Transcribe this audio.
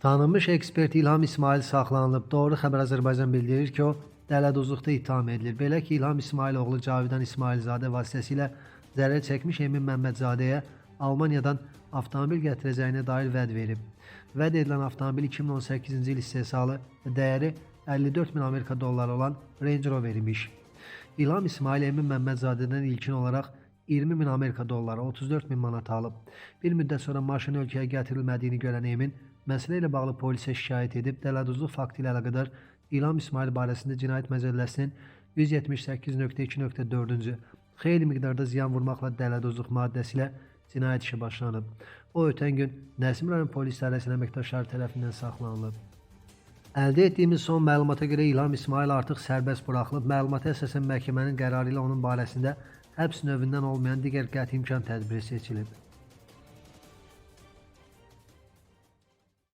Tanınmış ekspert İlham İsmayıl saxlanılıb. Doğru Xəbər Azərbaycan bildirir ki, o dələduzluqda ittiham edilir. Belə ki, İlham İsmayıloğlu Cavidan İsmayılzadə vasitəsilə zərər çəkmiş Emin Məmmədzadəyə Almaniyadan avtomobil gətirəcəyinə dair vəd verib. Vəd edilən avtomobil 2018-ci il istehsalı və dəyəri 54 min Amerika dolları olan Range Rover imiş. İlham İsmayıl Emin Məmmədzadədən ilkin olaraq 20 min Amerika dolları, 34 min manat alıb. Bir müddət sonra maşının ölkəyə gətirilmədiyini görən Emin məsələ ilə bağlı polisə şikayət edib. Dələduzluq faktı ilə əlaqədar İlham İsmayıl barəsində Cinayət Məcəlləsinin 178.2.4-cü xeyli miqdarda ziyan vurmaqla dələduzluq maddəsi ilə cinayət işi başlanıb. O ötən gün Nəsimi rayon polis idarəsinin əməkdaşları tərəfindən saxlanılıb. Əldə etdiyimiz son məlumata görə İlham İsmayıl artıq sərbəst buraxılıb. Məlumata əsasən məhkəmənin qərarı ilə onun barəsində həbs növündən olmayan digər qəti imkan tədbiri seçilib.